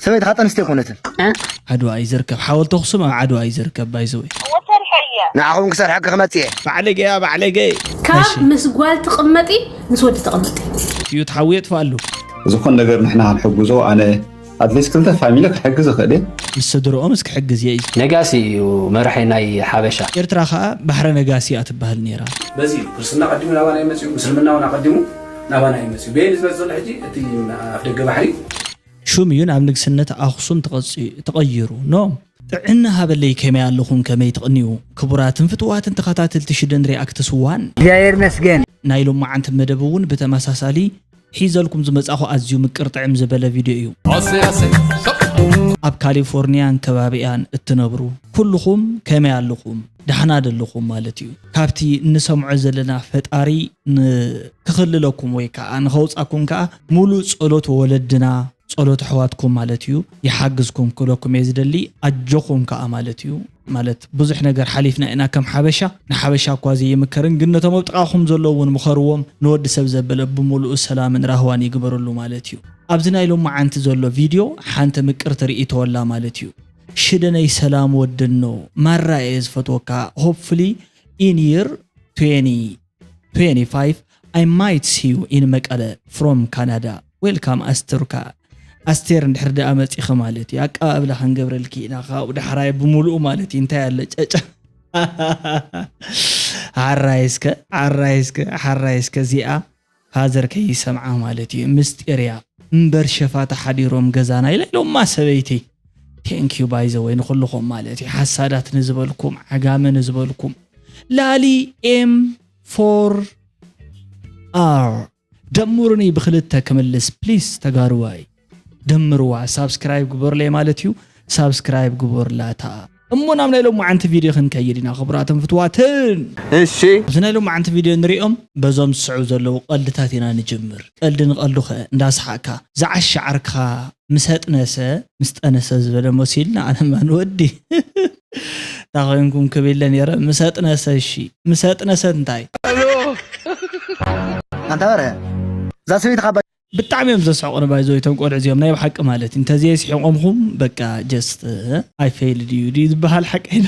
ሰበይቲ ካጠንስቲ ኣይኮነትን። ዓድዋ እዩ ዝርከብ። ሓወልቲ ኣኽሱም ኣብ ዓድዋ እዩ ዝርከብ። ባይዘወይ ንዓኹም ክሰርሐኪ ክመፅእ እየ። ባዕለገያ ባዕለገ ካብ እሺ። ምስ ጓል ትቕመጢ ምስ ወዲ ተቐመጢ። እዩ ትሓዊ የጥፋሉ። ዝኾን ነገር ንሕና ክንሕግዞ ኣነ ኣትሊስት ክልተ ፋሚሊ ክሕግዝ ይኽእል እየ። ምስ ስድርኦም እስክሕግዝ እየ እዩ። ነጋሲ እዩ መራሒ ናይ ሓበሻ። ኤርትራ ከዓ ባሕረ ነጋሲ እያ ትበሃል ነይራ። በዚ እዩ ክርስትና ቀዲሙ ናባና ይመፅኡ፣ ምስልምና እውን ኣቀዲሙ ናባና ይመፅኡ። በየን ዝመፅእ ዘሎ ሕጂ እቲ ኣፍ ደገ ባሕሪ ሹም እዩ ናብ ንግስነት ኣኽሱም ተቐይሩ። ኖ ጥዕና ሃበለይ ከመይ ኣለኹም ከመይ ትቕንዩ ክቡራትን ፍትዋትን ተኸታተልቲ ሽደን ሪኣክትስ ዋን እግዚኣብሔር ይመስገን። ናይ ሎማዓንቲ መደብ እውን ብተመሳሳሊ ሒዘልኩም ዝመጻኹ ኣዝዩ ምቅር ጥዕም ዝበለ ቪድዮ እዩ። ኣብ ካሊፎርኒያን ከባቢኣን እትነብሩ ኩልኹም ከመይ ኣለኹም? ዳሕና ደለኹም ማለት እዩ። ካብቲ እንሰምዖ ዘለና ፈጣሪ ክኽልለኩም ወይ ከዓ ንኸውፃኩም ከዓ ሙሉእ ፀሎት ወለድና ጸሎት ኣሕዋትኩም ማለት እዩ ይሓግዝኩም ክብለኩም እየ ዝደሊ። ኣጆኹም ከኣ ማለት እዩ። ማለት ብዙሕ ነገር ሓሊፍና ኢና ከም ሓበሻ። ንሓበሻ እኳ ዘይምከርን ግን ነቶም ኣብ ጥቓኹም ዘለዉ እውን ምኸርዎም። ንወዲ ሰብ ዘበለ ብምሉኡ ሰላምን ራህዋን ይግበረሉ ማለት እዩ። ኣብዚ ናይ ሎማዓንቲ ዘሎ ቪድዮ ሓንቲ ምቅርቲ ርእይቶ ኣላ ማለት እዩ። ሽደነይ ሰላም ወደኖ ማራ እየ ዝፈትወካ። Hopefully in year twenty twenty-five I might see you in መቀለ from Canada. Welcome ኣስቱርካ። ኣስቴር እንድሕር ደኣ መፂኺ ማለት እዩ ኣቀባብላ ክንገብረልኪ ኢና ካብኡ ዳሕራይ ብምሉኡ ማለት እዩ እንታይ ኣለ ጨጨ ሓራይ እስከ ሓራይ እስከ ሓራይ እስከ እዚኣ ፋዘር ከይሰምዓ ማለት እዩ ምስጢር እያ እምበር ሸፋታ ሓዲሮም ገዛና ኢላ ኢሎማ ሰበይቲ thank you by the way ንኩልኹም ማለት እዩ ሓሳዳት ንዝበልኩም ዓጋመ ንዝበልኩም ላሊ M four R ደምሩኒ ብክልተ ክምልስ please ተጋሩዋይ ደምርዋ subscribe ግበሩለይ ማለት እዩ subscribe ግበሩላታ እሞ ናብ ናይ ሎማዓንቲ ቪድዮ ክንከይድ ኢና ክቡራትን ፍትዋትን እሺ ኣብዚ ናይ ሎማዓንቲ ቪድዮ ንሪኦም በዞም ዝስዕቡ ዘለዉ ቀልድታት ኢና ንጅምር ቀልዲ ንቐልዱ ኸ እንዳሰሓቅካ ዝዓሻ ዓርክኻ ምስ ኣጥነሰ ምስ ጠነሰ ዝበለ መሲልና ኣነማ ንወዲ እንታይ ኮይንኩም ክብል ኢለ ነይረ ምስ ኣጥነሰ እሺ ምስ ኣጥነሰ እንታይ ኣንታ በርሀ እዛ ሰበይቲ ካብ ብጣዕሚ እዮም ዘስሕቑ ንባይዞ እቶም ቆልዑ እዚኦም ናይ ብሓቂ ማለት እዩ እንተዘየስሒቖምኹም በቃ just I failed you ድዩ ዝበሃል ሓቂ ኢሉ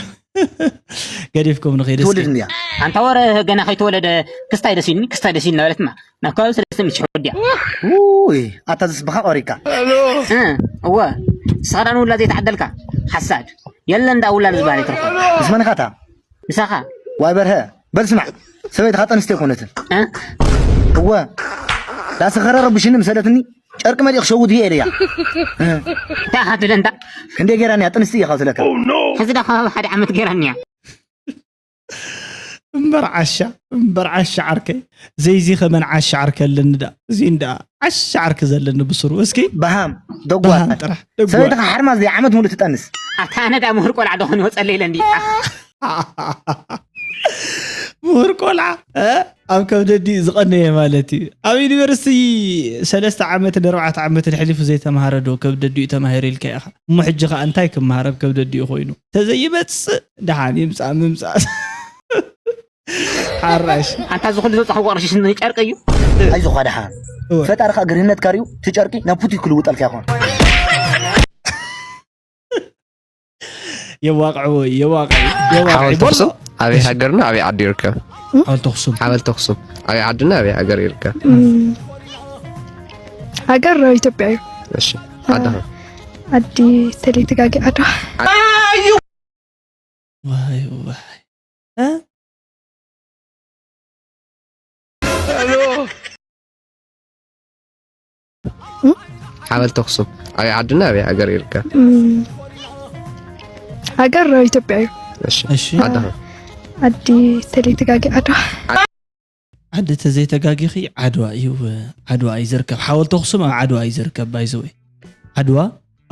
ገዲፍኩም ንኸይደ እስኪ ትውልድ እንድያ ኣንታ ወረ ገና ከይተወለደ ክስታይ ደሲኒ ክስታይ ደሲኒ እናበለትማ ናብ ከባቢ ሰለስተ ሚእቲ ሽሕ ወዲያ። ውይ ኣታ ዝስብኻ ቆሪካ። እወ ንስኻ ደኣ ንውላድ ዘይተዓደልካ ሓሳድ። የለን ደኣ ውላድ ዝበሃል ኣይትረኽቦ። ምስ መን ኢኻ እታ? ምሳኻ። ዋይ በርሀ በል ስማዕ ሰበይትኻ ጠንስቲ ኣይኮነትን። እወ ዳሰኸረ ረብሽኒ ምሰለትኒ ጨርቂ መሊእ ክሸውድ እየ ኢለያ። እንታይ ኢኻ ትብል እንታ? ክንደይ ገይራኒ እያ ጥንስቲ እየ ካብ ዝለካ። ሕዚ ደኣ ከባቢ ሓደ ዓመት ገይራኒ እያ። እምበር ዓሻ እምበር ዓሻ ዓርከይ ዘይዚ ከመን ዓሻ ዓርከ ኣለኒ ዳ እዚ እንዳ ዓሻ ዓርክ ዘለኒ ብስሩ እስኪ በሃም ደጓ በሃም ጥራሕ ደጓ ሰበይትኻ ሓርማዝ ዘይ ዓመት ሙሉ ትጠንስ ኣታ ኣነ ዳ ምሁር ቆልዓ ዶ ኾን ይወፀለ ኢለ እንዲ ምሁር ቆልዓ ኣብ ከብደዲ ዝቐነየ ማለት እዩ ኣብ ዩኒቨርሲቲ ሰለስተ ዓመትን ኣርባዕተ ዓመትን ሕሊፉ ዘይተምሃረ ዶ ከብደዲኡ ተማሂሩ ኢልካ ኢኻ እሞ ሕጂ ኸዓ እንታይ ክምሃር ኣብ ከብደዲኡ ኮይኑ ተዘይመፅእ ደሓን ይምፃእ ምምፃእ ሓራሽ ኣንታ እዚ ኩሉ ዘውፃኽዎ ቅርሺ ሽኒ ጨርቂ እዩ ኣይዞኻ ደሓን ፈጣሪ ከዓ ግርህነትካ ርዩ እቲ ጨርቂ ናብ ፑቲ ክልውጠልካ ይኾን የዋቕዕዎ የዋቕዕ የዋቕዕ ሓወልቲ ኣኽሱም ኣበይ ሃገርና ኣበይ ዓዲ ይርከብ? ሓወልቲ ኣኽሱም ሓወልቲ ኣኽሱም ኣበይ ዓድና ኣበይ ሃገር ይርከብ? ሃገር ኢትዮጵያ እዩ። እሺ ዓድኻ ዓዲ ተለይ ተጋጊ ዓድዋ። ዋይ ዋይ እ ሓወልቲ ኣኽሱም ኣበይ ዓድና ኣበይ ሃገር ይርከብ? ሃገር ኢትዮጵያ እዩ። እሺ እሺ ዓድኻ ዓዲ ተለይ ተጋጊ ዓድዋ። ዓዲ ተዘይተጋጊኺ ዓድዋ እዩ ዓድዋ እዩ ዝርከብ ሓወልቲ ኣኽሱም ኣብ ዓድዋ እዩ ዝርከብ ባይዘወይ ዓድዋ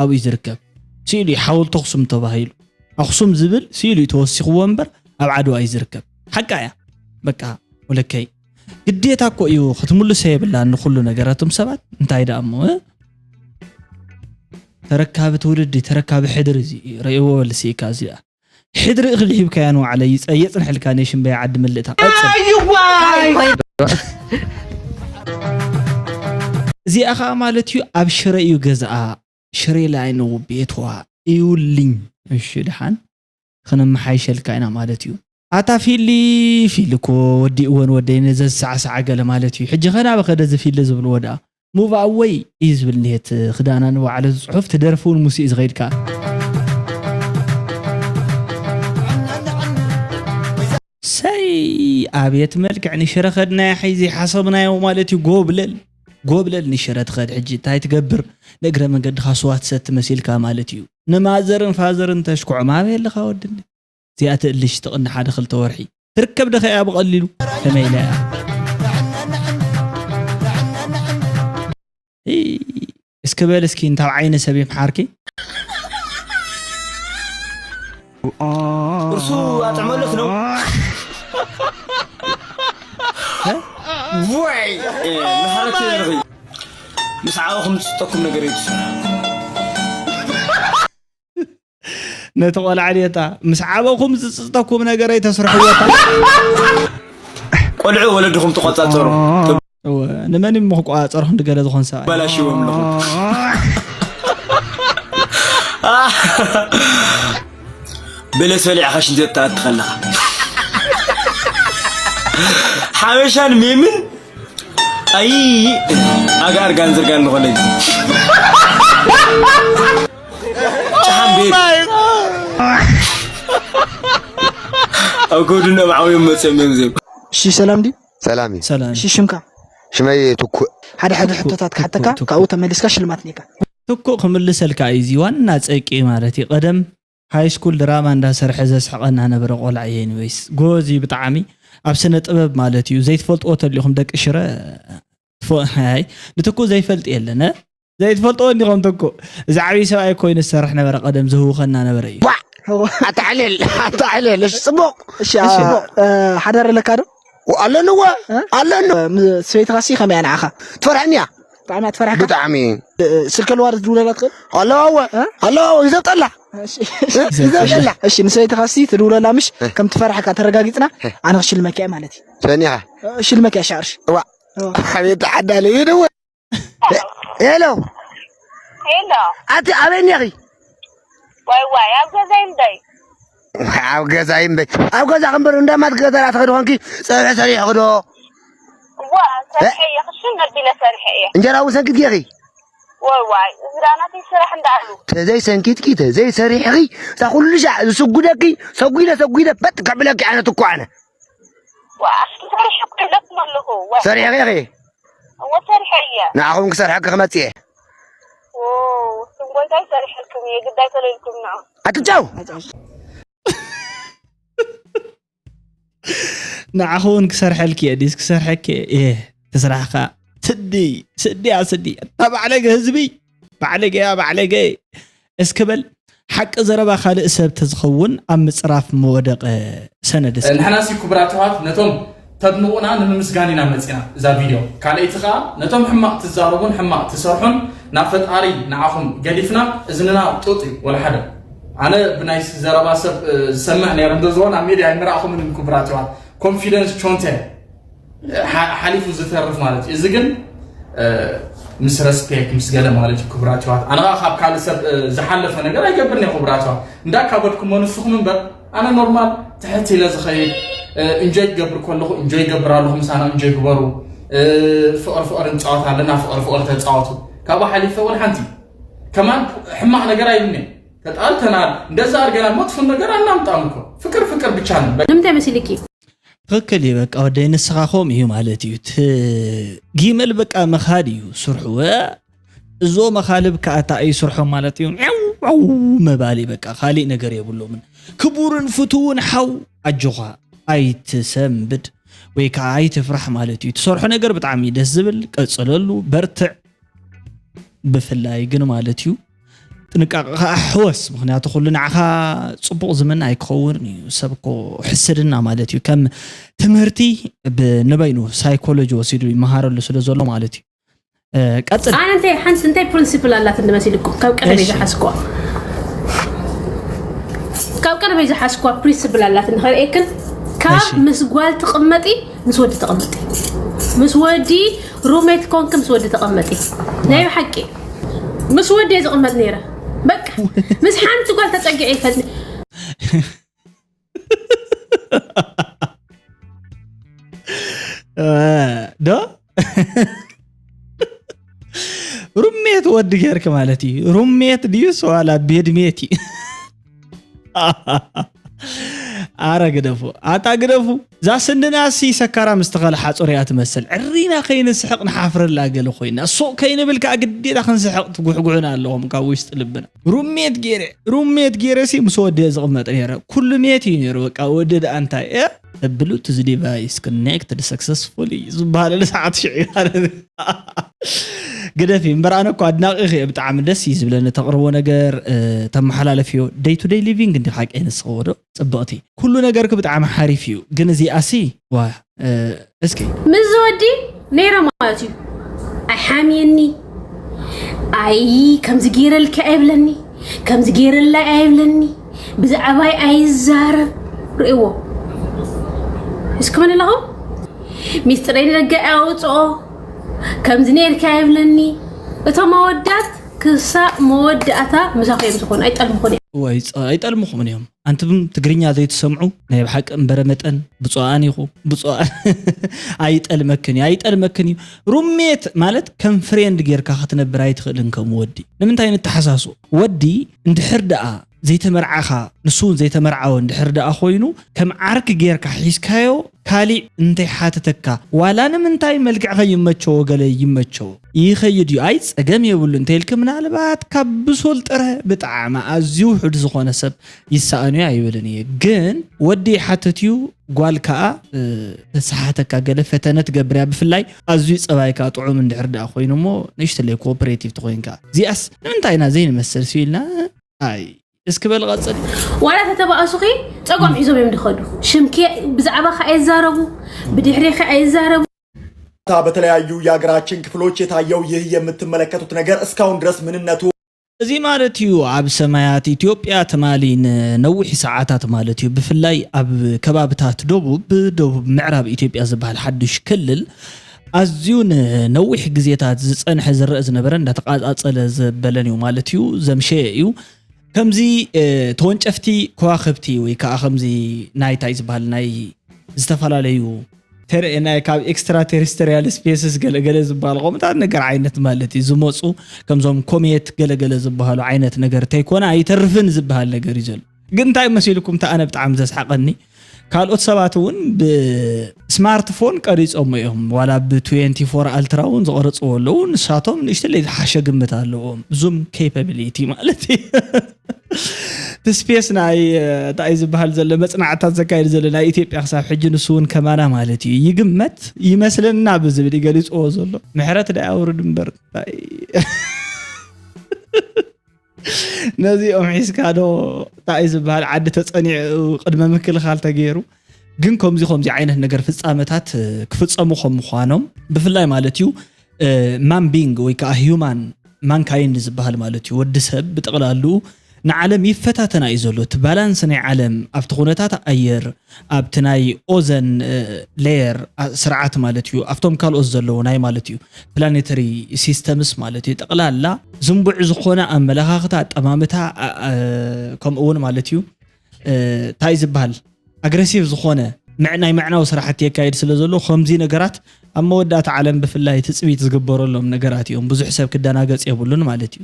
ኣብኡ እዩ ዝርከብ ስኢሉ እዩ ሓወልቲ ኣኽሱም ተባሂሉ ኣኽሱም ዝብል ስኢሉ እዩ ተወሲኽዎ እምበር ኣብ ዓድዋ እዩ ዝርከብ ሓቃ እያ በቃ ወለከይ ግዴታ እኮ እዩ ክትምልሶ የብላን ንኩሉ ነገር ኣቱም ሰባት እንታይ ደኣ እሞ ተረካቢ ትውልዲ ተረካቢ ሕድሪ እዚ ረእይዎ በልስኢካ እዚኣ ሕድሪ እኽሊ ሂብካያ ንባዕለይ ይፀ- የፅንሕልካ ነይ ሽምበይ ዓዲ ምልእታ ቀፅል እዚኣ ከዓ ማለት እዩ ኣብ ሽረ እዩ ገዝኣ ሽሬ ላይን ውቤቷ እዩልኝ። እሺ፣ ደሓን ክነመሓይሸልካ ኢና ማለት እዩ። ኣታ ፊሊ፣ ፊሊ እኮ ወዲእወን ወደይ፣ ነዘ ዝሰዓሰዓ ገለ ማለት እዩ። ሕጂ ኸ ናበ ኸደ እዚ ፊሊ ዝብልዎ ደኣ? ሙቭ ኣወይ እዩ ዝብል እንድየ፣ እቲ ክዳና ንባዕሉ ዝጽሑፍ፣ ትደርፊ እውን ምስ እዩ ዝኸይድ ከኣ። ሰይ፣ ኣብየት መልክዕ፣ ንሽረ ኸድናያ ሕዚ ሓሰብናዮ ማለት እዩ። ጎብለል፣ ጎብለል ንሽረ ትኸድ። ሕጂ እንታይ ትገብር? ንእግረ መንገድኻ ስዋ ትሰቲ መሲልካ ማለት እዩ። ንማዘርን ፋዘርን ተሽኩዖም። ኣበይ ኣለኻ ወድኒ? እዚኣ ትእልሽ ትቕኒ ሓደ ክልተ ወርሒ። ትርከብ ዶ ኸኣ ብቐሊሉ? ከመይ ኢላ እያ? እይ፣ እስኪ በል እስኪ፣ እንታብ ዓይኒ ሰብ ይምሓርኪ? እርሱ ኣጥዕመሎስ ነው። ወይ፣ እ፣ ምሕረት ይደረግ። ምስ ዓበኹም ዝስጠኩም ነገር እዩ ትስራ። ነቲ ቆልዓ ድየታ፣ ምስ ዓበኹም ዝስጠኩም ነገር ኣይተስርሕዎታ። ቆልዑ ወለድኹም ተቆጻጸሩ። እወ፣ ንመን እዩ ምኽቋጸር ክንዲ ገለ ዝኾን ሰብኣይ? በላሽዎም ኣለኹም። በለስ በሊዕኻ ሽንቲ ትኣቲ ከለኻ። ሓበሻን ሜምን፣ ኣይ፣ ኣጋር ጋንዝር ጋን ዝኾነ እዩ። ጨሓም ቤት። ኣብ ከብድና መዓውዮም መፅኦም እዮም እዚኦም። እሺ፣ ሰላም ድዩ? ሰላም እዩ። ሰላም። እሺ፣ ሽምካ? ሽመይ ትኩእ። ሓደ ሓደ ሕቶታት ክሓተካ፣ ትኩእ፣ ትኩእ። ካብኡ ተመሊስካ ሽልማት ኔካ። ትኩእ ክምልሰልካ እዩ፣ እዚ ዋና ጸቂ ማለት እዩ። ቀደም ሃይ ስኩል ድራማ እንዳሰርሐ ዘስሕቐና ነበረ ቆልዓ እየ። ኤኒዌይስ፣ ጎበዝ እዩ ብጣዕሚ ኣብ ስነ ጥበብ ማለት እዩ። ዘይትፈልጥዎ ተሊኹም ደቂ ሽረ፣ ትፎ-፣ ሃይ፣ ንትኩእ ዘይፈልጥ የለን፣ እ? ዘይትፈልጥዎ እንዲኹም ትኩእ። እዚ ዓብዪ ሰብኣይ ኮይኑ ዝሰርሕ ነበረ፣ ቀደም ዝህውኸና ነበረ እዩ። ቧዕ! ኣታዕልል፣ ኣታዕልል፣ እሺ፣ ጽቡቕ። እሺ፣ እሺ። እ፣ ሓዳር ኣለካ ዶ? ኣለንዎ፣ እ? ኣለንዎ። ም-፣ ሰበይትኻሲ ከመይ እያ ንዓኻ? ትፈርሐኒ እያ። ብጣዕሚ እያ ትፈርሐካ? ብጣዕሚ። እ፣ ስልኪ ኣለዋ ዶ ትድውለላ ትኽእል? ኣለዋ እወ። እ? ኣለዋ እወ፣ ይዘብጠላ። እሺ። እ? ይዘብጠላ። እሺ፣ ንሰበይትኻሲ ትድውለላ ምሽ? እ። ከም ትፈርሐካ ተረጋጊጽና፣ እ። ኣነ ክሽልመካ እየ ማለት እዩ። ሰኒኻ? እ፣ ሽልመካ እየ ሻርሽ። እዋ። እዋ። ኣቤት ተዓዳለ እዩ ደወ። ሄሎ። ሄሎ። ኣቲ ኣበይ እኒኺ? ዋይ ዋይ፣ ኣብ ገዛይ እምበይ። ኣብ ገዛይ እምበይ። ኣብ ገዛ ክንበር እንዳማት ገዛ ትኸዲ ኾንኪ፣ ጸብሒ ሰሪሕኺ ዶ? እዋ፣ ሰሪሐ እየ፣ ክሽን ኣቢለ ሰሪሐ እየ። እንጀራ እውን ሰንኪትኪ ኢኺ? ዋይ ዋይ፣ እዚ ደኣ ናተይ ስራሕ እንዳኣሉ። ተዘይ ሰንኪትኪ፣ ተዘይ ሰሪሕኺ፣ እዛ ኩሉ ሻዕ ዝስጉደኪ፣ ሰጒደ፣ ሰጒደ፣ በጥ ከብለኪ ኣነ ትኳ ኣነ። ዋ፣ ኣሽቱ ሰሪሐ እኮ ኢለኩም ኣለኹ። ዋ። ሰሪሐ ኢኺ? እወ፣ ሰሪሐ እየ። ንዓኹም ክሰርሐኪ ክመጽእ እየ። ዎ፣ ስም ጎይታይ ሰሪሐልኩም እየ፣ ግዳይ ተለይልኩም ንዑ። ኣትጫው! ንዓኹ እውን ክሰርሐልኪ እየ፣ ዲስ ክሰርሐኪ እየ። እቲ ስራሕኻ ስዲ፣ ስዲ እያ፣ ስዲ። እታ ባዕለገ ህዝቢ፣ ባዕለገ እያ፣ ባዕለገ። እስኪ በል፣ ሓቂ ዘረባ ካልእ ሰብ ተዝኸውን ኣብ ምጽራፍ ምወደቐ ሰነድ እስኪ። ንሕናሲ ክቡራት ኣሕዋት ነቶም ተድንቑና ንምምስጋን ኢና መጺና እዛ ቪድዮ። ካልኣይቲ ኸኣ ነቶም ሕማቕ ትዛረቡን ሕማቕ ትሰርሑን ናብ ፈጣሪ ንዓኹም ገዲፍና እዝንና ጡጥ እዩ ወላ ሓደ። ኣነ ብናይ ዘረባ ሰብ፣ እ፣ ዝሰምዕ ነይረ እንተዝኾን ኣብ ሜድያ ኣይምረኣኹምን ክቡራት ኣሕዋት። ኮንፊደንስ ቾንተ። ሓ-፣ ሓሊፉ ዝተርፍ ማለት እዩ። እዚ ግን፣ እ፣ ምስ ረስፔክት፣ ምስ ገለ ማለት እዩ፣ ክቡራት ኣሕዋት። ኣነ ኸኣ ካብ ካልእ ሰብ፣ እ፣ ዝሓለፈ ነገር ኣይገብርን እየ፣ ክቡራት ኣሕዋት። እንዳካበድኩሞ ንስኹም እምበር፣ ኣነ ኖርማል ትሕት ኢለ ዝኸይድ፣ እ፣ ኢንጆይ ክገብር ከለኹ ኢንጆይ ይገብር ኣለኹ፣ ምሳና ኢንጆይ ግበሩ። እ፣ ፍቕሪ ፍቕሪ ንጻወት ኣለና፣ ፍቕሪ ፍቕሪ ተጻወቱ። ካብኡ ሓሊፈ እውን ሓንቲ ከማን ሕማቕ ነገር ኣይብልኒ። ተጣልተናል፣ እንደዛ ኣድርገናል፣ መጥፎ ነገር ኣናምጣም እኮ። ፍቅር ፍቅር ብቻ ነው። ንምንታይ መሲልኪ? ትኽክል እዩ። በቃ ወደይ ንስኻ ከምኡ እዩ ማለት እዩ። እቲ ጊመል በቃ መኻድ እዩ ስርሑ። እዞ መኻልብ ከኣታ እዩ ስርሖም ማለት እዩ። ዐው ዐው መባሊ በቃ ካሊእ ነገር የብሎምን። ክቡርን ፍቱውን ሓው ኣጆኻ ኣይትሰንብድ ወይ ከዓ ኣይትፍራሕ ማለት እዩ። ትሰርሖ ነገር ብጣዕሚ እዩ ደስ ዝብል። ቀጽለሉ፣ በርትዕ። ብፍላይ ግን ማለት እዩ ጥንቃቐ ከኣ ሕወስ፣ ምኽንያቱ ኩሉ ንዓኻ ጽቡቕ ዝምነ ኣይክኸውንን እዩ። ሰብ እኮ ሕስድና ማለት እዩ። ከም ትምህርቲ ብ-፣ ንበይኑ ሳይኮሎጂ ወሲዱ ይመሃረሉ ስለ ዘሎ ማለት እዩ። እ፣ ቀጽል። ኣነ እንታይ ሓንስ እንታይ ፕሪንሲፕል ኣላት እንመሲልኩም ካብ ቀደመይ እሺ። ዝሓስኳ። ካብ ቀደመይ ዝሓስኳ ፕሪንሲፕል ኣላት እንኸርእየክን ካብ እሺ። ምስ ጓል ትቕመጢ ምስ ወዲ ተቐመጢ። ምስ ወዲ ሩሜት ኮንክ ምስ ወዲ ተቐመጢ። ናይ ሓቂ። ምስ ወዲ እየ ዝቕመጥ ነይረ። በቃ ምስ ሓንቲ ጓል ተጸጊዐ ይፈልጥ። ዶ ሩሜት ወዲ ጌርክ ማለት እዩ። ሩሜት ድዩ ሰዋላ ቤድሜት እዩ። ኣረ ግደፉ፣ ኣታ ግደፉ። እዛ ስንድና ሲ ሰካራ ምስ ተኸለ ሓጹር እያ ትመስል። ዕሪና ከይንስሕቕ ንሓፍረላ ገለ ኮይና፣ ሱቕ ከይንብል ከኣ ግዴታ ክንስሕቕ ትጉሕጉሑና ኣለኹም ካብ ውሽጢ ልብና። ሩሜት ጌረ፣ ሩሜት ጌረ ሲ ምስ ወዲ እየ ዝቕመጥ ነይረ። ኩሉ ሜት እዩ ነይሩ። በቃ ወዲ ደኣ እንታይ እየ ተብሉ፣ to the device connected successfully ዝበሃለሉ ሰዓት ሽዑ እዩ ማለት እዩ። ግደፊ እምበር፣ ኣነ እኮ ኣድናቒኺ እየ። ብጣዕሚ ደስ እዩ ዝብለኒ ተቕርቦ ነገር፣ እ፣ ተመሓላለፍዮ። Day to day living እንዲ ሓቂ ንስኸ ወዶ ጽብቕቲ። ኩሉ ነገርክ ብጣዕሚ ሓሪፍ እዩ፣ ግን እዚኣሲ ዋ፣ እ፣ እስኪ ምስ ወዲ ነይረ ማለት እዩ። ኣይሓምየኒ፣ ኣይ ከምዚ ገይረልካ ኣይብለኒ፣ ከምዚ ገይረላ ኣይብለኒ፣ ብዛዕባይ ኣይዛረብ። ርእዎ እስኪ መን ኣለኹም? ሚስጥረይ ንደገ ኣውፅኦ፣ ከምዚ ነይርካ ኣይብለኒ። እቶም ኣወዳት ክሳብ መወዳእታ ምሳኹ እዮም ዝኾኑ፣ ኣይጠልምኹን እዮም። ወይ ጸ-፣ ኣይጠልምኹምን እዮም። ኣንትም ትግርኛ ዘይትሰምዑ ናይ ብሓቂ እምበረ መጠን ብፁዓን ኢኹ። ብፁዓን ኣይጠልመክን እዩ፣ ኣይጠልመክን እዩ። ሩሜት ማለት ከም ፍሬንድ ጌርካ ክትነብር ኣይትኽእልን ከም ወዲ። ንምንታይ ንተሓሳስቦ? ወዲ እንድሕር ደኣ ዘይተመርዓኻ፣ ንሱ እውን ዘይተመርዓወ እንድሕር ደኣ ኮይኑ፣ ከም ዓርኪ ጌርካ ሒዝካዮ፣ ካሊእ እንተይሓተተካ፣ ዋላ ንምንታይ መልክዕኸ ይመቸዎ፣ ገለ ይመቸዎ፣ ይኸይድ እዩ፣ ኣይ ጸገም የብሉ እንተይልኪ፣ ምናልባት ካብ ብሱል ጥረ ብጣዕሚ ኣዝዩ ውሑድ ዝኾነ ሰብ ይሰኣን እዩ ኣይብልን እየ። ግን ወዲ ይሓትት እዩ፣ ጓል ከኣ፣ እ፣ ተሰሓተካ ገለ ፈተነ ትገብር እያ። ብፍላይ ኣዝዩ ጸባይካ ጥዑም እንድሕር ደኣ ኮይኑ እሞ፣ ንእሽተለይ ኮኦፐሬቲቭ ተኾይንካ። እዚኣስ ንምንታይ ኢና ዘይንመስል ሲ ኢልና፣ ኣይ፣ እስኪ በል ቀጽል። ዋላ ተተባእሱኺ ጸጓም ሒዞም እዮም ዝኸዱ። ሽምኪ ብዛዕባኺ ኣይዛረቡ፣ ብድሕሪኺ ኣይዛረቡ። በተለያዩ የሀገራችን ክፍሎች የታየው ይህ የምትመለከቱት ነገር እስካሁን ድረስ ምንነቱ እዚ ማለት እዩ ኣብ ሰማያት ኢትዮጵያ ትማሊ ንነዊሕ ሰዓታት ማለት እዩ፣ ብፍላይ ኣብ ከባብታት ደቡብ፣ ደቡብ ምዕራብ ኢትዮጵያ ዝበሃል ሓዱሽ ክልል ኣዝዩ ንነዊሕ ግዜታት ዝጸንሐ ዝረአ ዝነበረ እንዳተቃጻጸለ ዘበለን እዩ ማለት እዩ፣ ዘምሸየ እዩ። ከምዚ፣ እ፣ ተወንጨፍቲ ከዋኽብቲ ወይ ከዓ ከምዚ ናይ ታይ ዝበሃል ናይ ዝተፈላለዩ ተረ-፣ ናይ ካብ ኤክስትራቴሪስተሪያል ስፔስስ ገለገለ ዝበሃል ከምታት ነገር ዓይነት ማለት እዩ ዝመፁ፣ ከምዞም ኮሜት ገለገለ ዝበሃሉ ዓይነት ነገር ተይኮነ ኣይተርፍን ዝበሃል ነገር እዩ ዘሎ። ግን እንታይ መሲልኩም፣ እቲ ኣነ ብጣዕሚ ዘስሓቐኒ፣ ካልኦት ሰባት እውን ብስማርትፎን ቀሪፆሞ እዮም፣ ዋላ ብ ትዌንቲ ፎር ኣልትራ እውን ዝቐረፅዎ ኣለዉ። ንሳቶም ንእሽተለይ ዝሓሸ ግምት ኣለዎም፣ ዙም ኬፓቢሊቲ ማለት እዩ። እቲ ስፔስ ናይ፣ እንታይ እዩ ዝበሃል ዘሎ፣ መጽናዕትታት ዘካየድ ዘሎ ናይ ኢትዮጵያ ክሳብ ሕጂ ንሱ እውን ከማና ማለት እዩ ይግመት፣ ይመስለና ብዝብል ይገሊፅዎ ዘሎ። ምሕረት ዳኣ ኣውርድ እምበር፣ እንታይ ነዚኦም ሒዝካ ዶ፣ እንታይ እዩ ዝበሃል፣ ዓዲ ተጸኒዑ ቅድመ ምክልኻል ተገይሩ። ግን ከምዚ ከምዚ ዓይነት ነገር ፍጻመታት፣ እ፣ ክፍጸሙ ከም ምዃኖም ብፍላይ ማለት እዩ፣ እ፣ ማን ቢንግ ወይ ከዓ ሂዩማን ማንካይንድ ዝበሃል ማለት እዩ፣ ወዲ ሰብ ብጠቕላሉ ንዓለም ይፈታተና እዩ ዘሎ። እቲ ባላንስ ናይ ዓለም ኣብቲ ኩነታት ኣየር፣ ኣብቲ ናይ ኦዘን፣ እ፣ ሌየር፣ ኣ-፣ ስርዓት ማለት እዩ፣ ኣብቶም ካልኦት ዘለዉ ናይ ማለት እዩ ፕላኔተሪ ሲስተምስ ማለት እዩ፣ ጠቕላላ ዝንቡዕ ዝኾነ ኣመለኻኽታ፣ ኣጠማምታ፣ ኣ-፣ ኣ-፣ ከምኡ እውን ማለት እዩ፣ እ፣ እንታይ ዝበሃል ኣግረሲቭ ዝኾነ ምዕ-፣ ናይ ምዕናው ስራሕቲ የካይድ ስለ ዘሎ፣ ከምዚ ነገራት ኣብ መወዳእታ ዓለም ብፍላይ ትጽቢት ዝግበረሎም ነገራት እዮም። ብዙሕ ሰብ ክደናገጽ የብሉን ማለት እዩ።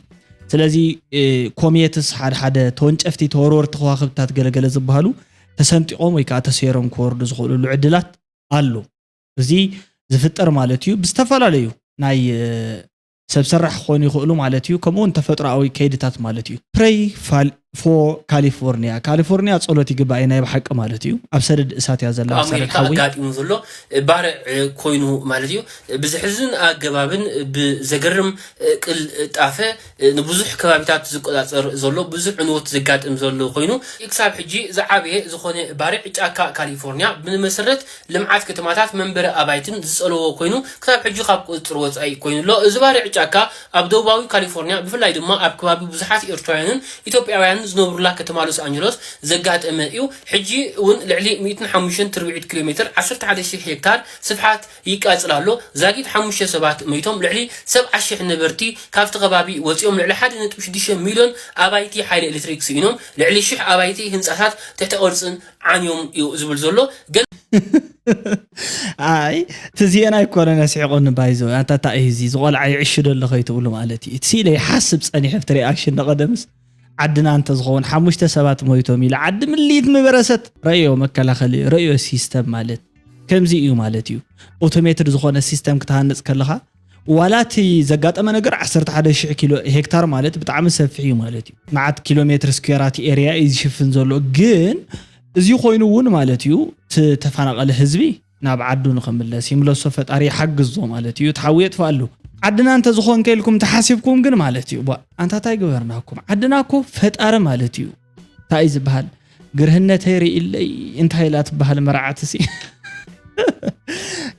ስለዚ፣ እ፣ ኮሜትስ፣ ሓደ ሓደ ተወንጨፍቲ፣ ተወርወርቲ ከዋኽብታት ገለገለ ዝበሃሉ ተሰንጢቖም ወይ ከዓ ተሰይሮም ክወርዱ ዝኽእሉሉ ዕድላት ኣሎ። እዚ ዝፍጠር ማለት እዩ ብዝተፈላለዩ ናይ፣ እ፣ ሰብ ሰራሕ ክኾኑ ይኽእሉ ማለት እዩ። ከምኡ እውን ተፈጥሮኣዊ ከይድታት ማለት እዩ። ፕሬይ ፋል-፣ ፎር ካሊፎርኒያ። ካሊፎርኒያ ጸሎት ይግባእ ናይ ብሓቂ ማለት እዩ። ኣብ ሰደድ እሳት እያ ዘላ፣ ኣብ ሰደድ ኣሜሪካ ሓዊ። ኣጋጢሙ ዘሎ ባርዕ ኮይኑ ማለት እዩ። ብዘሕዝን ኣገባብን ብዘገርም ቅልጣፈ ንብዙሕ ከባቢታት ዝቆጻጸር ዘሎ ብዙሕ ዕንወት ዘጋጥም ዘሎ ኮይኑ፣ ክሳብ ሕጂ ዝዓበየ ዝኾነ ባርዕ ጫካ ካሊፎርኒያ ብመሰረት ልምዓት ከተማታት መንበሪ ኣባይትን ዝጸለዎ ኮይኑ፣ ክሳብ ሕጂ ካብ ቁጽጽር ወጻኢ ኮይኑ ኣሎ። እዚ ባርዕ ጫካ ኣብ ደቡባዊ ካሊፎርኒያ ብፍላይ ድማ ኣብ ከባቢ ብዙሓት ኤርትራውያንን ኢትዮጵያውያን ዝነብሩላ ከተማ ሎስ ኣንጀሎስ ዘጋጠመ እዩ። ሕጂ እውን ልዕሊ ሚእትን ሓሙሽተን ትርብዒት ኪሎ ሜትር፣ ዓሰርተ ሓደ ሺሕ ሄክታር ስፍሓት ይቃጽል ኣሎ። ዛጊት ሓሙሽተ ሰባት መይቶም፣ ልዕሊ ሰብዓ ሺሕ ነበርቲ ካብቲ ከባቢ ወጺኦም፣ ልዕሊ ሓደ ነጥቢ ሽዱሽተ ሚልዮን ኣባይቲ ሓይሊ ኤሌክትሪክ ስኢኖም፣ ልዕሊ ሽሕ ኣባይቲ ህንጻታት ትሕተ ቅርጽን ዓንዮም እዩ ዝብል ዘሎ። ገለ ኣይ እቲ ዜና ኣይኮነን ኣስሒቑኒ ባይዞ ኣንታ እንታይ እዩ እዚ ዝቆልዓ ይዕሽዶ ኣሎ ከይትብሉ ማለት እዩ እቲ ሲለ ይሓስብ ጸኒሐ ኣብቲ ሪኣክሽን ንቐደምስ ዓድና እንተዝኸውን ሓሙሽተ ሰባት ሞይቶም ኢለ ዓዲ ምልይት ምበረሰት ረእዮ መከላኸሊ ረእዮ ሲስተም ማለት ከምዚ እዩ ማለት እዩ ኦቶሜትድ ዝኾነ ሲስተም ክትሃንፅ ከለኻ ዋላ እቲ ዘጋጠመ ነገር ዓሰርተ ሓደ ሺሕ ኪሎ ሄክታር ማለት ብጣዕሚ ሰፊሕ እዩ ማለት እዩ መዓት ኪሎ ሜትር ስኩዌራት ኤርያ እዩ ዝሽፍን ዘሎ ግን እዚ ኮይኑ እውን ማለት እዩ እቲ ተፈናቐለ ህዝቢ ናብ ዓዱ ንኽምለስ ይምለሶ ፈጣሪ ይሓግዞ ማለት እዩ እቲ ሓዊ የጥፍኣሉ ዓድና እንተዝኾን ከኢልኩም ተሓሲብኩም ግን ማለት እዩ ቧ ኣንታ እንታይ ግበርናኩም ዓድና እኮ ፈጣሪ ማለት እዩ እንታይ እዩ ዝበሃል ግርህነተይ ርኢለይ እንታይ ኢላ ትበሃል መርዓትሲ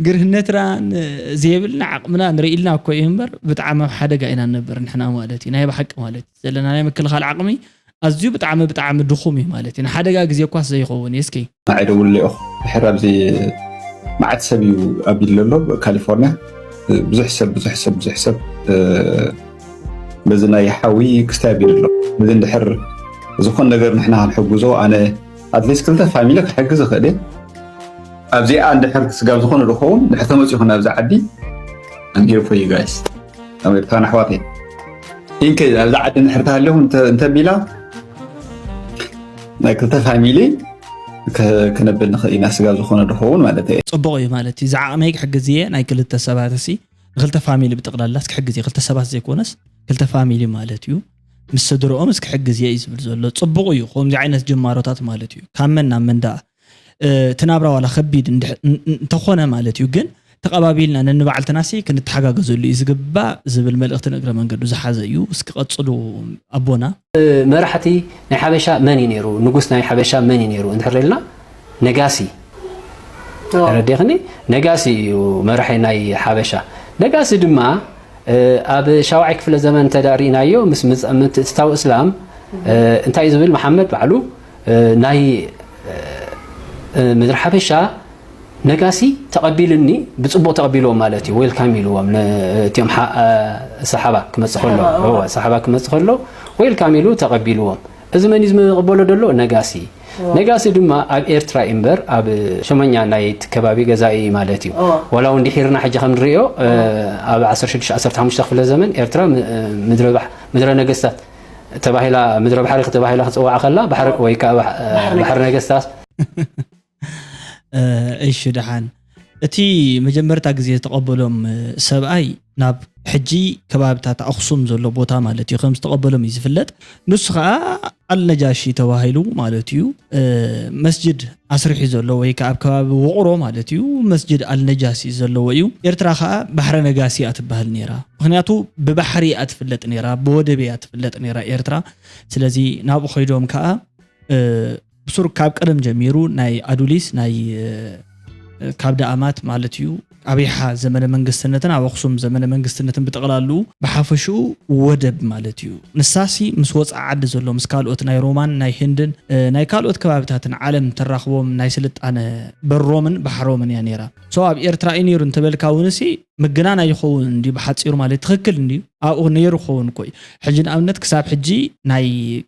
ግርህነትና ን- ዘይብልና ዓቕምና ንርኢልና እኮ እዩ እምበር ብጣዕሚ ኣብ ሓደጋ ኢና ንነብር ንሕና ማለት እዩ ናይ ብሓቂ ማለት እዩ ዘለና ናይ ምክልኻል ዓቕሚ ኣዝዩ ብጣዕሚ ብጣዕሚ ድኹም እዩ ማለት እዩ ንሓደጋ ግዜ እኳስ ዘይኸውን እዩ እስኪ ንዓይ ደውልለይ ኢኹ ድሕር ኣብዚ መዓት ሰብ እዩ ኣቢሉ ዘሎ ካሊፎርኒያ ብዙሕ ሰብ ብዙሕ ሰብ ብዙሕ ሰብ በዚ ናይ ሓዊ ክስታይ ኣቢሉ ኣሎ በዚ እንድሕር ዝኾን ነገር ንሕና ክንሕግዞ ኣነ ኣትሊስት ክልተ ፋሚሊ ክሕግዝ ይኽእል እየ ኣብዚኣ እንድሕር ስጋብ ዝኾነ ዝኸውን ድሕር ተመፂኹ ናብዚ ዓዲ I'm here for you guys ኣሜሪካን ኣሕዋተይ ኢንኬዝ ኣብዚ ዓዲ እንድሕር ተሃሊኹም እንተቢላ ናይ ክልተ ፋሚሊ ክነብል ንኽእል ኢና ስጋ ዝኾነ ድኸውን ማለት እየ። ፅቡቕ እዩ ማለት እዩ። ዝዓቕመይ ክሕግዝ እየ ናይ ክልተ ሰባት እሲ ንክልተ ፋሚሊ ብጥቕላላስ ክሕግዝ እየ ክልተ ሰባት ዘይኮነስ ክልተ ፋሚሊ ማለት እዩ ምስ ስድርኦም ስ ክሕግዝ እየ እዩ ዝብል ዘሎ ፅቡቕ እዩ ከምዚ ዓይነት ጅማሮታት ማለት እዩ ካብ መን ናብ መን ደኣ እቲ ናብራ ዋላ ከቢድ እንተኾነ ማለት እዩ ግን ተቐባቢልና ነንባዕልትና ሲ ክንተሓጋገዘሉ እዩ ዝግባእ ዝብል መልእኽቲ ንእግረ መንገዱ ዝሓዘ እዩ። እስኪ ቀጽሉ ኣቦና። መራሕቲ ናይ ሓበሻ መን እዩ ነይሩ? ንጉስ ናይ ሓበሻ መን እዩ ነይሩ እንድሕር ኢልና ነጋሲ ተረዲኽኒ? ነጋሲ እዩ መራሒ ናይ ሓበሻ። ነጋሲ ድማ ኣብ ሻውዓይ ክፍለ ዘመን እንተ ርኢናዮ ምስ ምትእትታው እስላም እንታይ እዩ ዝብል መሓመድ ባዕሉ ናይ ምድሪ ሓበሻ ነጋሲ ተቐቢልኒ ብፅቡቕ ተቐቢልዎም ማለት እዩ ዌልካም ኢልዎም እቲኦም ሰሓባ ክመፅእ ከሎ ሰሓባ ክመፅእ ከሎ ዌልካም ኢሉ ተቐቢልዎም እዚ መን እዩ ዝመቕበሎ ዘሎ ነጋሲ ነጋሲ ድማ ኣብ ኤርትራ እዩ እምበር ኣብ ሸመኛ ናይ እቲ ከባቢ ገዛኢ እዩ ማለት እዩ ዋላ እውን ድሒርና ሕጂ ከም ንሪኦ ኣብ ዓሰርተ ሽዱሽተ ዓሰርተ ሓሙሽተ ክፍለ ዘመን ኤርትራ ምድረ ነገስታት ተባሂላ ምድረ ባሕሪ ተባሂላ ክፅዋዕ ከላ ባሕሪ ወይ ከዓ ባሕሪ ነገስታት እሺ ደሓን እቲ መጀመርታ ግዜ ዝተቐበሎም ሰብኣይ ናብ ሕጂ ከባብታት ኣኽሱም ዘሎ ቦታ ማለት እዩ ከም ዝተቐበሎም እዩ ዝፍለጥ ንሱ ከዓ ኣልነጃሺ ተባሂሉ ማለት እዩ መስጅድ ኣስሪሑ ዘሎ ወይ ከዓ ኣብ ከባቢ ውቕሮ ማለት እዩ መስጅድ ኣልነጃሲ ዘለዎ እዩ ኤርትራ ከዓ ባሕረ ነጋሲ እያ ትበሃል ነይራ ምክንያቱ ብባሕሪ እያ ትፍለጥ ነይራ ብወደብ እያ ትፍለጥ ነይራ ኤርትራ ስለዚ ናብኡ ከይዶም ከዓ ብሱር ካብ ቀደም ጀሚሩ ናይ ኣዱሊስ ናይ ካብ ደኣማት ማለት እዩ ኣብ ይሓ ዘመነ መንግስትነትን ኣብ ኣክሱም ዘመነ መንግስትነትን ብጠቕላሉ ብሓፈሽኡ ወደብ ማለት እዩ ንሳሲ ምስ ወፃ ዓዲ ዘሎ ምስ ካልኦት ናይ ሮማን ናይ ህንድን ናይ ካልኦት ከባብታትን ዓለም ተራኽቦም ናይ ስልጣነ በሮምን ባሕሮምን እያ ነይራ so ኣብ ኤርትራ እዩ ነይሩ እንተበልካ እውን ሲ ምግናን ኣይኸውን እንዲ ብሓፂሩ ማለት ትኽክል እንዲ ኣብኡ ነይሩ ክኸውን እኮ እዩ ሕጂ ንኣብነት ክሳብ ሕጂ ናይ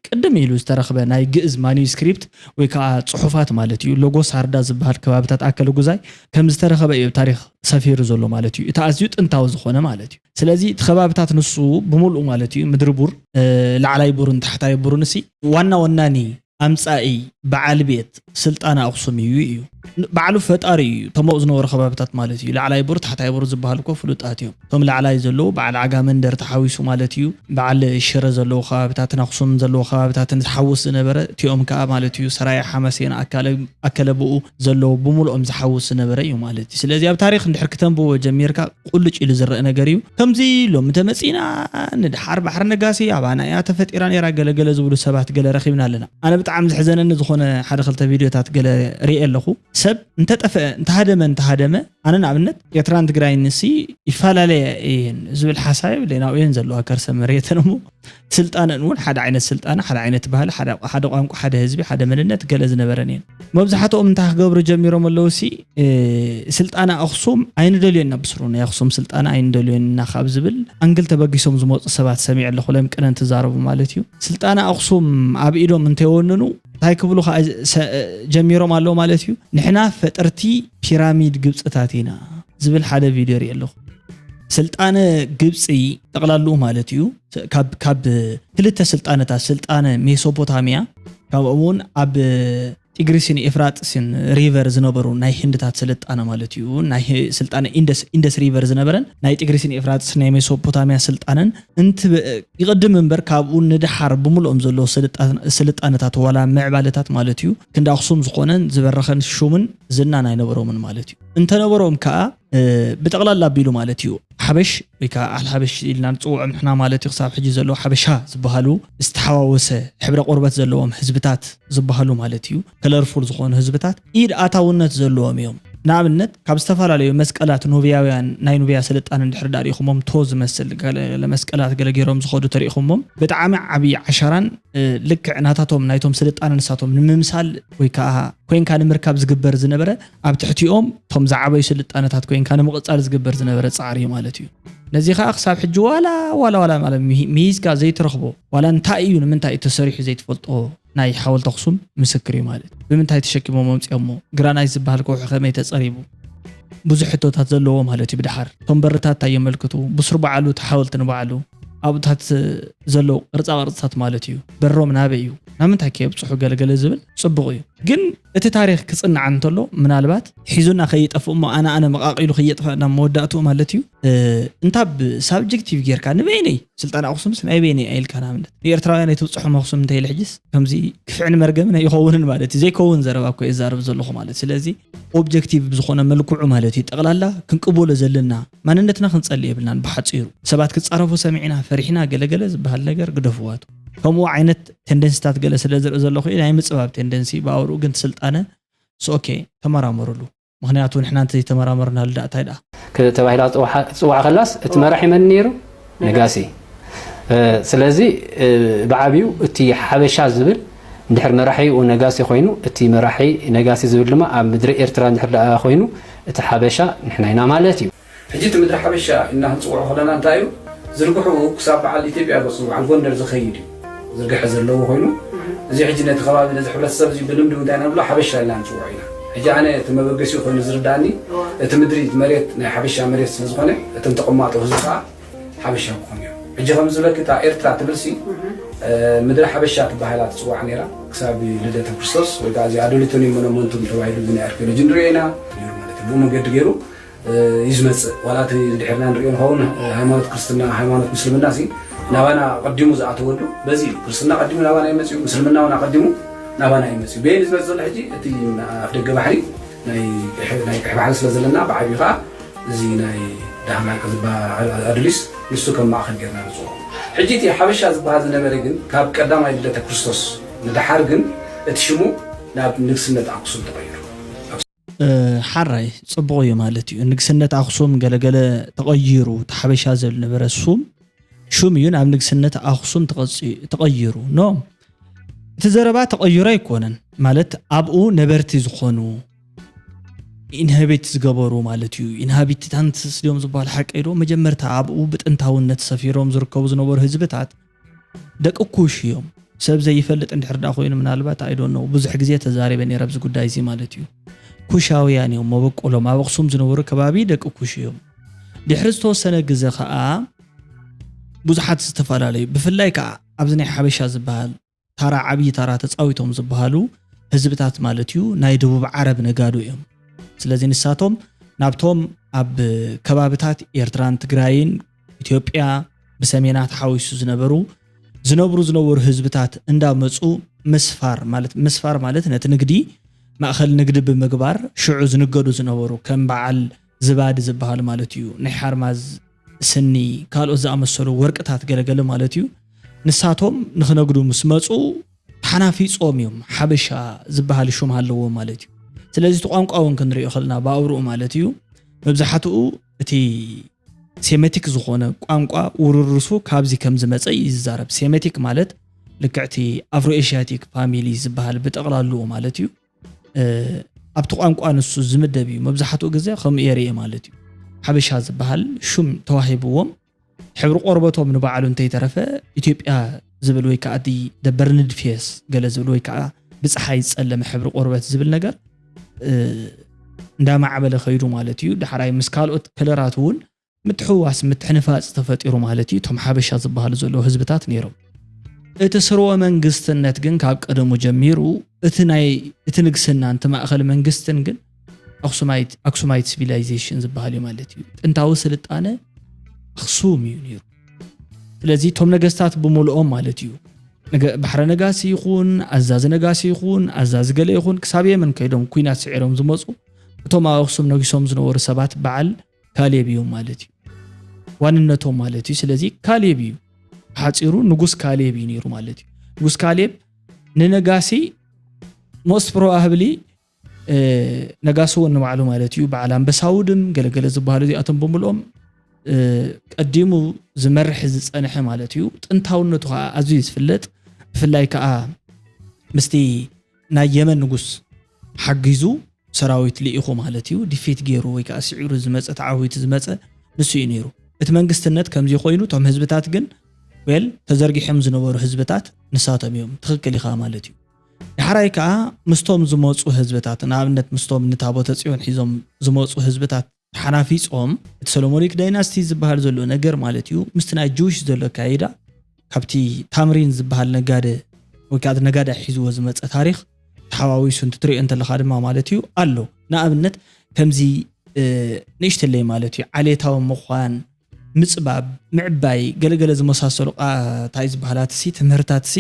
ቅድም ኢሉ ዝተረኽበ ናይ ግእዝ ማኒስክሪፕት ወይ ከዓ ፅሑፋት ማለት እዩ ሎጎስ ሃርዳ ዝበሃል ከባብታት ኣከለ ጉዛይ ከም ዝተረኸበ እዩ ታሪክ ሰፊሩ ዘሎ ማለት እዩ እቲ ኣዝዩ ጥንታዊ ዝኾነ ማለት እዩ ስለዚ እቲ ከባብታት ንሱ ብምልኡ ማለት እዩ ምድሪ ቡር ላዕላይ ቡርን ታሕታይ ቡርን ሲ ዋና ወናኒ ኣምጻኢ በዓል ቤት ስልጣነ ኣኽሱም እዩ እዩ። በዓሉ ፈጣሪ እዩ። እቶም ኣብኡ ዝነበሩ ከባብታት ማለት እዩ። ላዕላይ ቡር፣ ታሕታይ ቡር ዝበሃሉ እኮ ፍሉጣት እዮም። እቶም ላዕላይ ዘለዉ በዓል ዓጋመ እንደርታ ሓዊሱ ማለት እዩ። በዓል ሽረ ዘለዉ ከባብታትን ኣኽሱም ዘለዉ ከባብታትን ዝሓውስ ዝነበረ እቲኦም ከኣ ማለት እዩ ሰራየ ሓመሴን ኣከለ ኣከለ ብኡ ዘለዉ ብምልኦም ዝሓውስ ዝነበረ እዩ ማለት እዩ። ስለዚ ኣብ ታሪኽ እንድሕር ክተንብቦ ጀሚርካ ቁልጭ ኢሉ ዝረአ ነገር እዩ። ከምዚ ሎሚ ተመጺና ንድሓር ባሕሪ ነጋሲ ኣባና እያ ተፈጢራ ነይራ ገለ ገለ ዝብሉ ሰባት ገለ ረኺብና ኣለና። ኣነ ብጣዕሚ ዘሕዘነኒ ዝኾነ ሓደ ክልተ ቪድዮታት ገለ ሪኤ ኣለኹ። ሰብ እንተጠፍአ፣ እንተሃደመ እንተሃደመ ኣነ ንኣብነት ኤርትራን ትግራይን ንሲ ይፈላለየ እየን ዝብል ሓሳብ የብለይ። ናብኡ እየን ዘለዋ ከርሰ መሬተን እሞ ስልጣነን እውን ሓደ ዓይነት ስልጣነ፣ ሓደ ዓይነት ባህሊ፣ ሓደ ሓደ ቋንቋ፣ ሓደ ህዝቢ፣ ሓደ መንነት ገለ ዝነበረን እየን። መብዛሕትኦም እንታይ ክገብሩ ጀሚሮም ኣለዉ ሲ ስልጣነ ኣኽሱም ኣይንደልዮን ኢና ብስሩ ናይ ኣኽሱም ስልጣነ ኣይንደልዮን ኢና ካብ ዝብል ኣንግል ተበጊሶም ዝመፁ ሰባት ሰሚዐ ኣለኹ። ሎም ቅነ እንትዛረቡ ማለት እዩ። ስልጣነ ኣኽሱም ኣብ ኢዶም እንተይወንኑ እንታይ ክብሉ ጀሚሮም ኣለዉ ማለት እዩ። ንሕና ፈጠርቲ ፒራሚድ ግብፅታት ኢና ዝብል ሓደ ቪድዮ ርኢ ኣለኹ። ስልጣነ ግብፂ ጠቕላልኡ ማለት እዩ ካብ ክልተ ስልጣነታት፣ ስልጣነ ሜሶፖታሚያ፣ ካብ እውን ኣብ ጢግሪስን ኤፍራጥስን ሪቨር ዝነበሩ ናይ ህንድታት ስልጣነ ማለት እዩ። ናይ ስልጣነ ኢንደስ ሪቨር ዝነበረን ናይ ጢግሪስን ኤፍራጥስ ናይ ሜሶፖታሚያ ስልጣነን እንት ይቕድም እምበር ካብኡ ንድሓር ብምልኦም ዘለዉ ስልጣነታት ዋላ ምዕባለታት ማለት እዩ ክንዲ ኣኽሱም ዝኾነን ዝበረኸን ሹምን ዝናን ኣይነበሮምን ማለት እዩ። እንተነበሮም ከዓ ብጠቕላላ ኣቢሉ ማለት እዩ ሓበሽ ወይ ከዓ ኣል ሓበሽ ኢልና ንፅውዖም ንሕና ማለት እዩ። ክሳብ ሕጂ ዘለዉ ሓበሻ ዝበሃሉ ዝተሓዋወሰ ሕብረ ቆርበት ዘለዎም ህዝብታት ዝበሃሉ ማለት እዩ። ከለርፉል ዝኾኑ ህዝብታት ኢድ ኣታውነት ዘለዎም እዮም። ንኣብነት ካብ ዝተፈላለዩ መስቀላት ኑብያውያን ናይ ኑብያ ስልጣነ እንድሕር ዳሪእኹሞም ቶ ዝመስል መስቀላት ገለ ገይሮም ዝኸዱ ተሪእኹሞም ብጣዕሚ ዓብዪ ዓሻራን ልክዕ ናታቶም ናይቶም ስልጣነ ንሳቶም ንምምሳል ወይ ከዓ ኮይንካ ንምርካብ ዝግበር ዝነበረ ኣብ ትሕቲኦም እቶም ዝዓበዩ ስልጣነታት ኮይንካ ንምቕፃል ዝግበር ዝነበረ ፃዕሪ ማለት እዩ። ነዚ ከዓ ክሳብ ሕጂ ዋላ ዋላ ዋላ ማለት ምሂዝካ ዘይትረኽቦ ዋላ እንታይ እዩ ንምንታይ እዩ ተሰሪሑ ዘይትፈልጦ ናይ ሓወልቲ ኣኽሱም ምስክር እዩ ማለት ብምንታይ ተሸኪሞም መምፅኦሞ ግራናይት ዝበሃል ከውሒ ከመይ ተፀሪቡ ብዙሕ ሕቶታት ዘለዎ ማለት እዩ። ብድሓር እቶም በርታት እንታይ የመልክቱ ብስሩ በዓሉ እቲ ሓወልቲ ንበዓሉ ኣብኡታት ዘለዉ ቅርፃ ቅርፅታት ማለት እዩ። በሮም ናበይ እዩ ናብ ምንታይ ከየብፅሑ ገለገለ ዝብል ፅቡቕ እዩ። ግን እቲ ታሪኽ ክፅናዕ እንተሎ ምናልባት ሒዙና ከይጠፍእ እሞ ኣነ ኣነ መቓቒሉ ከየጥፋእና መወዳእትኡ ማለት እዩ። እንታ ብሳብጀክቲቭ ጌርካ ንበይነይ ስልጣን ኣኽሱምስ ናይ በይነይ ኣይልካ ንኣብነት ንኤርትራውያን ኣይትብፅሖም ኣኽሱም እንተይል ሕጅስ ከምዚ ክፍዕን መርገምን ኣይኸውንን ማለት እዩ። ዘይከውን ዘረባ እኮ የዛርብ ዘለኹ ማለት ስለዚ ኦብጀክቲቭ ብዝኾነ መልክዑ ማለት እዩ። ጠቕላላ ክንቅበሎ ዘለና ማንነትና ክንጸሊ የብልናን። ብሓጺሩ ሰባት ክጻረፉ ሰሚዕና ፈሪሕና ገለገለ ዝበሃል ነገር ግደፍዋቱ። ከምኡ ዓይነት ቴንደንስታት ገለ ስለ ዝርኢ ዘለኹ ናይ ምጽባብ ቴንደንሲ ብኣውርኡ ግን ስልጣነ ሶ ኦኬ ተመራመሩሉ። ምክንያቱ ንሕና እንተዘይተመራመርናሉ ዳኣ እንታይ ዳኣ ተባሂላ ትፅዋዕ ከላስ እቲ መራሒ መን ነይሩ? ነጋሲ። ስለዚ ብዓብዩ እቲ ሓበሻ ዝብል እንድሕር መራሒኡ ነጋሲ ኮይኑ እቲ መራሒ ነጋሲ ዝብል ድማ ኣብ ምድሪ ኤርትራ እንድሕር ደኣ ኮይኑ እቲ ሓበሻ ንሕና ኢና ማለት እዩ። ሕጂ እቲ ምድሪ ሓበሻ ኢልና ክንፅውዖ ከለና እንታይ እዩ ዝርግሕኡ ክሳብ በዓል ኢትዮጵያ ገፁ በዓል ጎንደር ዝኸይድ እዩ ዝርግሐ ዘለዎ ኮይኑ እዚ ሕጂ ነቲ ከባቢ ነዚ ሕብረተሰብ እዚ ብልምዲ እንታይ ኢና ንብሎ ሓበሻ ኢልና ንፅውዖ ኢና። ሕጂ ኣነ እቲ መበገሲኡ ኮይኑ ዝርዳእኒ እቲ ምድሪ መሬት ናይ ሓበሻ መሬት ስለዝኾነ እቶም ተቐማጦ ህዝቢ ከዓ ሓበሻ ክኾኑ እዮም። ሕጂ ከም ዝበልኪ እታ ኤርትራ ትብል ሲ ምድሪ ሓበሻ ትበሃላ ትፅዋዕ ነይራ ክሳብ ልደተ ክርስቶስ ወይ ከዓ እዚ ኣዶሊቶኒም ሞኖመንቱም ተባሂሉ እዚ ናይ ኣርኪኦሎጂ ንሪኦ ኢና ነይሩ ማለት እዩ። ብኡ መንገዲ ገይሩ እዩ ዝመፅእ። ዋላ እቲ ድሕርና ንሪኦ ንኸውን ሃይማኖት ክርስትና ሃይማኖት ምስልምና ሲ ናባና ቀዲሙ ዝኣተወሉ በዚ እዩ። ክርስትና ቀዲሙ ናባና እዩ መፅኡ፣ ምስልምና እውን ኣቀዲሙ ናባና እዩ መፅኡ። በየን ዝመፅእ ዘሎ ሕጂ እቲ ኣፍ ደገ ባሕሪ ናይ ቀይሕ ባሕሪ ስለ ዘለና ብዓብዩ ከዓ እዚ ናይ ዳህማይ ዝበሃል ኣዱሊስ ንሱ ከም ማእኸል ጌርና ንፅውዖ። ሕጂ እቲ ሓበሻ ዝበሃል ዝነበረ ግን ካብ ቀዳማይ ልደተ ክርስቶስ ንደሓር ግን እቲ ሽሙ ናብ ንግስነት ኣክሱም ተቐይሩ። ሓራይ ፅቡቕ እዩ ማለት እዩ። ንግስነት ኣክሱም ገለገለ ተቐይሩ እቲ ሓበሻ ዝብል ነበረ ሱም ሹም እዩ ናብ ንግስነት ኣክሱም ተቐይሩ ኖ እቲ ዘረባ ተቐይሩ ኣይኮነን ማለት ኣብኡ ነበርቲ ዝኾኑ ኢንሃቢት ዝገበሩ ማለት እዩ። ኢንሃቢታንትስ ድዮም ዝበሃል ሓቂ ዶ? መጀመርታ ኣብኡ ብጥንታውነት ሰፊሮም ዝርከቡ ዝነበሩ ህዝብታት ደቂ ኩሽ እዮም። ሰብ ዘይፈልጥ እንድሕር ዳ ኮይኑ ምናልባት ኣይ ዶንት ኖው ብዙሕ ግዜ ተዛሪበ ነይረ ኣብዚ ጉዳይ እዚ ማለት እዩ። ኩሻውያን እዮም መበቆሎም ኣብ ኣኽሱም ዝነበሩ ከባቢ ደቂ ኩሽ እዮም። ድሕሪ ዝተወሰነ ግዘ ከዓ ብዙሓት ዝተፈላለዩ ብፍላይ ከዓ ኣብዚ ናይ ሓበሻ ዝበሃል ታራ ዓብዪ ታራ ተፃዊቶም ዝበሃሉ ህዝብታት ማለት እዩ ናይ ደቡብ ዓረብ ነጋዶ እዮም። ስለዚ ንሳቶም ናብቶም ኣብ ከባብታት ኤርትራን ትግራይን ኢትዮጵያ ብሰሜና ተሓዊሱ ዝነበሩ ዝነብሩ ዝነበሩ ህዝብታት እንዳመፁ ምስፋር ማለት ምስፋር ማለት ነቲ ንግዲ ማእኸል ንግዲ ብምግባር ሽዑ ዝንገዱ ዝነበሩ ከም በዓል ዝባድ ዝበሃል ማለት እዩ ናይ ሓርማዝ ስኒ ካልኦት ዝኣመሰሉ ወርቅታት ገለገለ ማለት እዩ። ንሳቶም ንክነግዱ ምስ መፁ ተሓናፊፆም እዮም ሓበሻ ዝበሃል ሹም ኣለዎም ማለት እዩ። ስለዚ እቲ ቋንቋ እውን ክንሪኦ ከለና ብኣብርኡ ማለት እዩ መብዛሕትኡ እቲ ሴሜቲክ ዝኾነ ቋንቋ ውርርሱ ካብዚ ከም ዝመፀ እዩ ዝዛረብ። ሴሜቲክ ማለት ልክዕቲ ኣፍሮ ኤሽያቲክ ፋሚሊ ዝበሃል ብጠቕላልኡ ማለት እዩ። ኣብቲ ቋንቋ ንሱ ዝምደብ እዩ። መብዛሕትኡ ግዜ ከምኡ የርኢ ማለት እዩ። ሓበሻ ዝበሃል ሹም ተዋሂብዎም ሕብሪ ቆርበቶም ንባዕሉ እንተይተረፈ ኢትዮጵያ ዝብል ወይ ከዓ the burned face ገለ ዝብል ወይ ከዓ ብፀሓይ ዝፀለመ ሕብሪ ቆርበት ዝብል ነገር እንዳማዕበለ ከይዱ ማለት እዩ። ዳሕራይ ምስ ካልኦት ከለራት እውን ምትሕውዋስ ምትሕንፋፅ ተፈጢሩ ማለት እዩ። እቶም ሓበሻ ዝበሃሉ ዘለዉ ህዝብታት ነይሮም። እቲ ስርወ መንግስትነት ግን ካብ ቀደሙ ጀሚሩ እቲ ናይ እቲ ንግስናን እቲ ማእኸል መንግስትን ግን ኣክሱማይት ኣክሱማይት ሲቪላይዜሽን ዝበሃል እዩ ማለት እዩ። ጥንታዊ ስልጣነ ኣክሱም እዩ ነይሩ። ስለዚ እቶም ነገስታት ብምልኦም ማለት እዩ ባሕረ ነጋሲ ይኹን ኣዛዚ ነጋሲ ይኹን ኣዛዚ ገለ ይኹን ክሳብ የመን ከይዶም ኩናት ስዒሮም ዝመፁ እቶም ኣብ ኣክሱም ነጊሶም ዝነበሩ ሰባት በዓል ካሌብ እዩ ማለት እዩ። ዋንነቶም ማለት እዩ። ስለዚ ካሌብ እዩ ሓፂሩ ንጉስ ካሌብ እዩ ነይሩ ማለት እዩ። ንጉስ ካሌብ ንነጋሲ most probably ነጋሲ እውን ንባዕሉ ማለት እዩ በዓል ኣንበሳ ውድም ገለገለ ዝበሃሉ እዚኣቶም ብምልኦም ቀዲሙ ዝመርሕ ዝፀንሐ ማለት እዩ። ጥንታውነቱ ከዓ ኣዝዩ ዝፍለጥ ብፍላይ ከዓ ምስቲ ናይ የመን ንጉስ ሓጊዙ ሰራዊት ልኢኹ ማለት እዩ ዲፊት ገይሩ ወይ ከዓ ስዒሩ ዝመፀ ተዓዊቱ ዝመፀ ንሱ እዩ ነይሩ። እቲ መንግስትነት ከምዚ ኮይኑ እቶም ህዝብታት ግን ዌል ተዘርጊሖም ዝነበሩ ህዝብታት ንሳቶም እዮም። ትኽክል ኢኻ ማለት እዩ። ዳሕራይ ከዓ ምስቶም ዝመፁ ህዝብታት ንኣብነት ምስቶም ንታቦተ ፅዮን ሒዞም ዝመፁ ህዝብታት ተሓናፊፆም እቲ ሰሎሞኒክ ዳይናስቲ ዝበሃል ዘሎ ነገር ማለት እዩ ምስቲ ናይ ጅዊሽ ዘሎ ኣካይዳ ካብቲ ታምሪን ዝበሃል ነጋደ ወይ ከዓ ነጋዳይ ሒዝዎ ዝመፀ ታሪክ ተሓዋዊሱ እንትትሪኦ እንተለካ ድማ ማለት እዩ ኣሎ። ንኣብነት ከምዚ ንእሽተለይ ማለት እዩ ዓሌታዊ ምኳን ምፅባብ ምዕባይ ገለገለ ዝመሳሰሉ ቃ- እንታይ ዝበሃላት ሲ ትምህርታት ሲ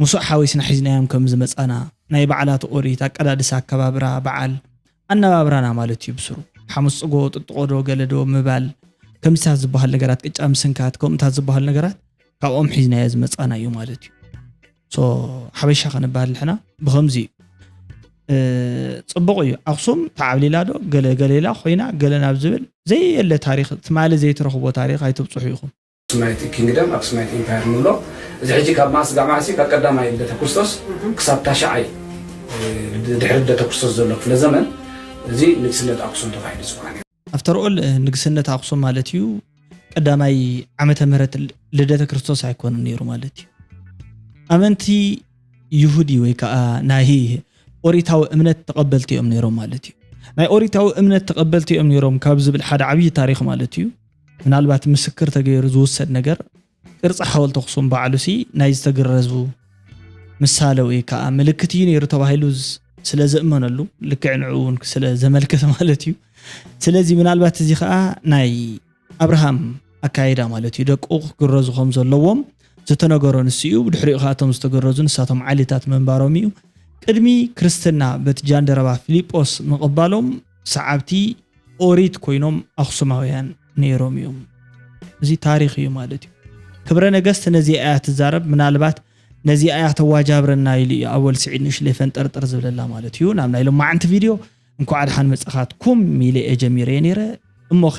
ምስኡ ሓዊስና ሒዝናዮም ከም ዝመፃና ናይ በዓላት ኦሪት ኣቀዳድሳ ኣከባብራ በዓል ኣነባብራና ማለት እዩ ብስሩ ሓሙስ ፅጎ ጥጥቆዶ ገለዶ ምባል ከምዚታት ዝበሃል ነገራት ቅጫ ምስንካት ከምኡታት ዝበሃል ነገራት ካብኦም ሒዝናዮ ዝመፃና እዩ ማለት እዩ። ሶ ሓበሻ ክንበሃል ንሕና ብኸምዚ እዩ። ፅቡቕ እዩ ኣክሱም ተዓብሊላ ዶ ገለ ገሌላ ኮይና ገለ ናብ ዝብል ዘየለ ታሪክ ትማሊ ዘይትረኽቦ ታሪክ ኣይትብፅሑ ኢኹም። ኣክሱማይት ኪንግደም ኣክሱማይት ኢምፓየር ንብሎ እዚ ሕጂ ካብ ማስ ጋማሲ ካብ ቀዳማይ ልደተ ክርስቶስ ክሳብ ታሽዓይ ድሕሪ ልደተ ክርስቶስ ዘሎ ክፍለ ዘመን እዚ ንግስነት ኣክሱም ተባሂሉ ዝፅዋዕ ነይሩ። ኣፍተርኦል ንግስነት ኣክሱም ማለት እዩ ቀዳማይ ዓመተ ምህረት ልደተ ክርስቶስ ኣይኮነን ነይሩ ማለት እዩ። ኣመንቲ ይሁዲ ወይ ከዓ ናይ ኦሪታዊ እምነት ተቐበልቲ እዮም ነይሮም ማለት እዩ። ናይ ኦሪታዊ እምነት ተቐበልቲ እዮም ነይሮም ካብ ዝብል ሓደ ዓብዪ ታሪክ ማለት እዩ። ምናልባት ምስክር ተገይሩ ዝውሰድ ነገር ቅርፂ ሓወልቲ ኣክሱም በዓሉ ሲ ናይ ዝተግረዙ ምሳለ ወይ ከዓ ምልክት እዩ ነይሩ ተባሂሉ ስለ ዝእመነሉ ልክዕ ንዕኡ እውን ስለ ዘመልክት ማለት እዩ። ስለዚ ምናልባት እዚ ከዓ ናይ ኣብርሃም ኣካይዳ ማለት እዩ። ደቁ ክግረዙ ከም ዘለዎም ዝተነገሮ ንሱ እዩ። ብድሕሪኡ ከዓ እቶም ዝተገረዙ ንሳቶም ዓሌታት ምንባሮም እዩ። ቅድሚ ክርስትና በቲ ጃንደረባ ፊሊጶስ ምቕባሎም ሰዓብቲ ኦሪት ኮይኖም ኣኽሱማውያን ነይሮም እዮም። እዚ ታሪኽ እዩ ማለት እዩ። ክብረ ነገስት ነዚኣ እያ ትዛረብ። ምናልባት ነዚኣ እያ ተዋጃብረና ኢሉ እዩ ኣወል ስዒድ ንእሽለይ ፈንጠርጠር ዝብለላ ማለት እዩ። ናብ ናይ ሎማዓንቲ ቪድዮ እንኳዕ ደሓን መጻኻትኩም ኢለ እየ ጀሚረዮ ነይረ። እሞኸ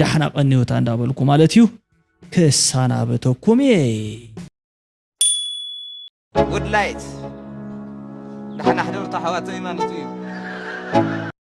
ዳሕና ቀንዮታ እንዳበልኩ ማለት እዩ ክሰናበተኩም እየ። Good light ዳሕና ሕደሩ ኣሕዋተይ ማለት እዩ።